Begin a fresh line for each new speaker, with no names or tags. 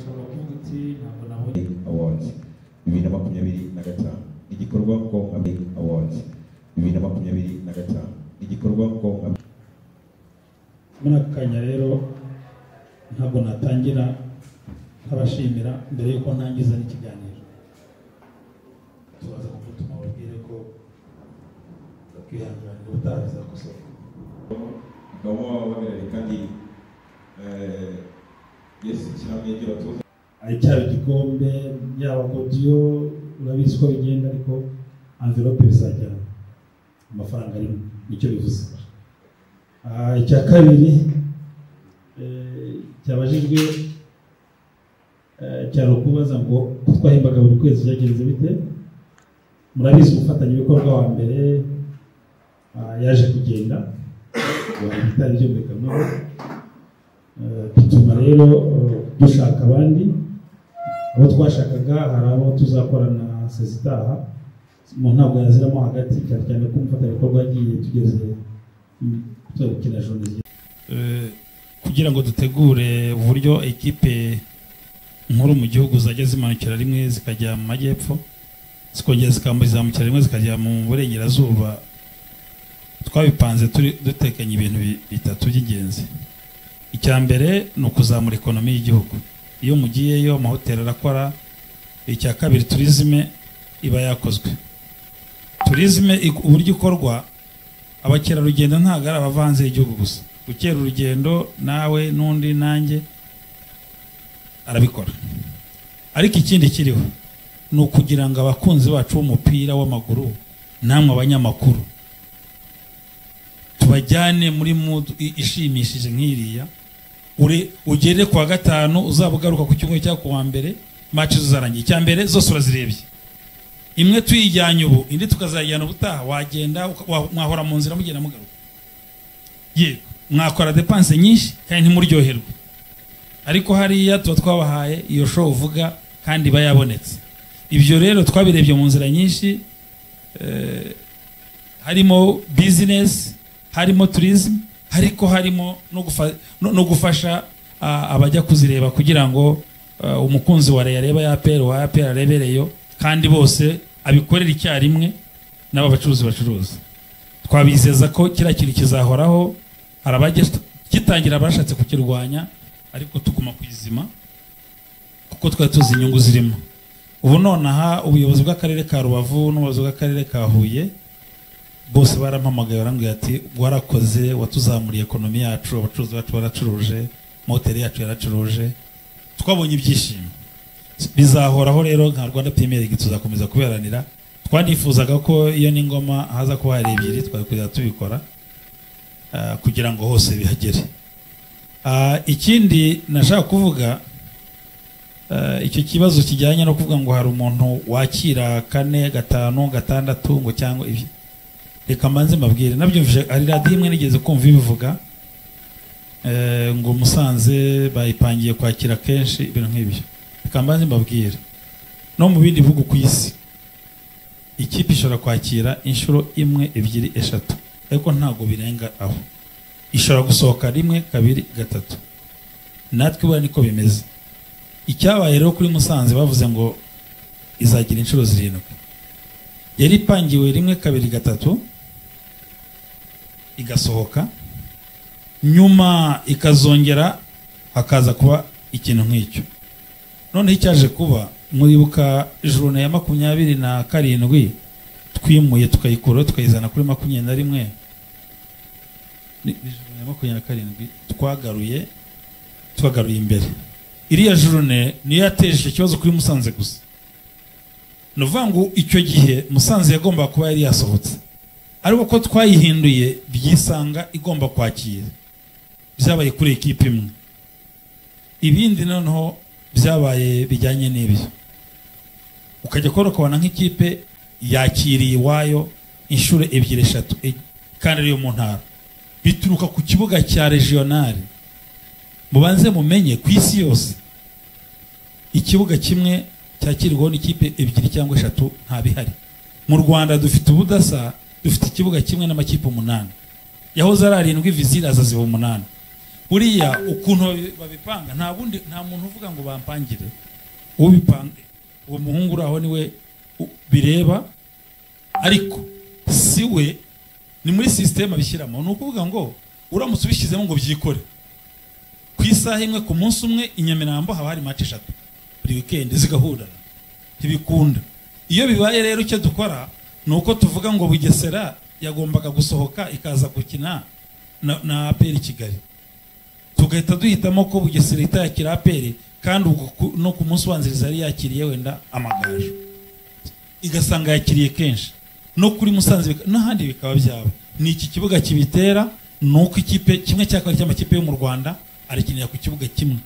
Ushobora kuvuga uti ntabwo nabonye.
Awards 2025, igikorwa ngo Awards 2025, igikorwa ngo
Muri aka kanya rero ntabwo natangira ntabashimira mbere y'uko ntangiza n'ikiganiro. Tubaza kugutuma babwire ko bakwihanganira, ubutaha bizakosoka.
Bakaba bahagarariye kandi yes, ishyirahamwe ry'abatoza.
Cyaba igikombe, yaba godiyo, urabizi ko bigenda, ariko envelope bizajya amafaranga arimo, nicyo bivuze. Icya kabiri cyabajijwe cyari ukubaza ngo ko twahembaga buri kwezi byagenze bite? Murabizi, umufatanyabikorwa wa mbere yaje kugenda bitari byumvikanyweho, bituma rero dushaka abandi. Abo twashakaga, hari abo tuzakorana sezitaha mu ntabwo yaziramo hagati, cyane cyane ko umufatanyabikorwa yagiye tugeze gukina journée. Kugira ngo dutegure uburyo ekipe nkuru mu gihugu zajya zimanukira rimwe zikajya mu majyepfo, zikongera zikazamukira rimwe zikajya mu burengerazuba, twabipanze turi dutekanye ibintu bitatu by'ingenzi. Icya mbere ni ukuzamura economy y'igihugu. Iyo mugiyeyo, amahoteli arakora. Icya kabiri, tourisme iba yakozwe. Tourisme uburyo ikorwa, abakerarugendo ntabwo ari abava hanze y'igihugu gusa. Gukera urugendo, nawe n'undi nanjye arabikora. Ariko ikindi kiriho ni ukugira ngo abakunzi bacu b'umupira w'amaguru, namwe abanyamakuru, tubajyane muri mood ishimishije nk'iriya. Ugere ku wa gatanu, uzaba ugaruka ku cyumweru cyangwa ku wa mbere, match zarangiye. Icya mbere, zose urazirebye. Imwe tuyijyanye ubu, indi tukazajyana ubutaha. Wagenda mwahora mu nzira mugenda mugaruka. Yego, mwakora dépenses nyinshi kandi ntimuryoherwe, ariko hariya tuba twabahaye iyo show uvuga kandi iba yabonetse. Ibyo rero twabirebye mu nzira nyinshi, harimo business, harimo tourism, ariko harimo no gufasha abajya kuzireba, kugira ngo umukunzi wa Rayon areba ya APR, wa APR arebereyo, kandi bose abikorera icyarimwe, n'aba bacuruzi bacuruza. Twabizeza ko kiriya kintu kizahoraho. Hari abajya gitangira bashatse kukirwanya, ariko tuguma ku izima kuko twari tuzi inyungu zirimo. Ubu nonaha ubuyobozi bw'akarere ka Rubavu n'ubuyobozi bw'akarere ka Huye bose barampamagaye, barambwira ati: "Warakoze, watuzamuriye economy yacu, abacuruzi bacu baracuruje, amahoteli yacu yaracuruje, twabonye ibyishimo." Bizahoraho rero. Nka Rwanda Premier League tuzakomeza kubiharanira. Twanifuzaga ko iyo n'ingoma haza kuba hari ebyiri, twari kujya tubikora kugira ngo hose bihagere. Ikindi nashaka kuvuga, icyo kibazo kijyanye no kuvuga ngo hari umuntu wakira kane, gatanu, gatandatu ngo cyangwa ibyo, reka mbanze mbabwire. Nabyumvise, hari radiyo imwe nigeze kumva ibivuga, ngo Musanze bayipangiye kwakira kenshi, ibintu nk'ibyo. Reka mbanze mbabwire, no mu bindi bihugu ku isi ikipe ishobora kwakira inshuro imwe, ebyiri, eshatu, ariko ntabwo birenga aho. Ishobora gusohoka rimwe, kabiri, gatatu. Natwe buriya niko bimeze. Icyabaye rero kuri Musanze, bavuze ngo izagira inshuro zirindwi. Yari ipangiwe rimwe, kabiri, gatatu, igasohoka, nyuma ikazongera hakaza kuba ikintu nk'icyo. Noneho icyaje kuba, muribuka journée ya 27 twimuye, tukayikuraho tukayizana kuri 21. Ni journée ya 27 twagaruye imbere. Iriya journée niyo yateje icyo kibazo kuri Musanze gusa. Ni ukuvuga ngo icyo gihe Musanze yagombaga kuba yari yasohotse, ariko ko twayihinduye byisanga igomba kwakira. Byabaye kuri ekipe imwe. Ibindi noneho byabaye bijyanye n'ibyo, ukajya kubona ukabona nk'ikipe yakiriye iwayo inshuro ebyiri, eshatu, kandi ariyo mu ntara. Bituruka ku kibuga cya regional. Mubanze mumenye, ku isi yose ikibuga kimwe cyakirwaho n'ikipe ebyiri cyangwa eshatu nta bihari. Mu Rwanda dufite ubudasa, dufite ikibuga kimwe n'amakipe umunani. Yahoze ari arindwi, viziri aza ziba umunani. Buriya ukuntu babipanga, nta bundi, nta muntu uvuga ngo bampangire. Ubipanga, uwo muhungu uri aho niwe bireba, ariko si we, ni muri système abishyiramo. Ni ukuvuga ngo uramutse ubishyizemo ngo byikore ku isaha imwe ku munsi umwe, i Nyamirambo haba hari match eshatu buri weekend zigahurana, ntibikunda. Iyo bibaye rero, icyo dukora ni uko tuvuga ngo Bugesera yagombaga gusohoka ikaza gukina na APR Kigali, tugahita duhitamo ko Bugesera ihita yakira APR, kandi ubwo no ku munsi ubanziriza yari yakiriye wenda Amagaju, igasanga yakiriye kenshi no kuri Musanze, n'ahandi bikaba byaba. Ni iki kibuga kibitera, ni uko ikipe, kimwe cya kabiri cy'amakipe yo mu Rwanda arakinira ku kibuga kimwe.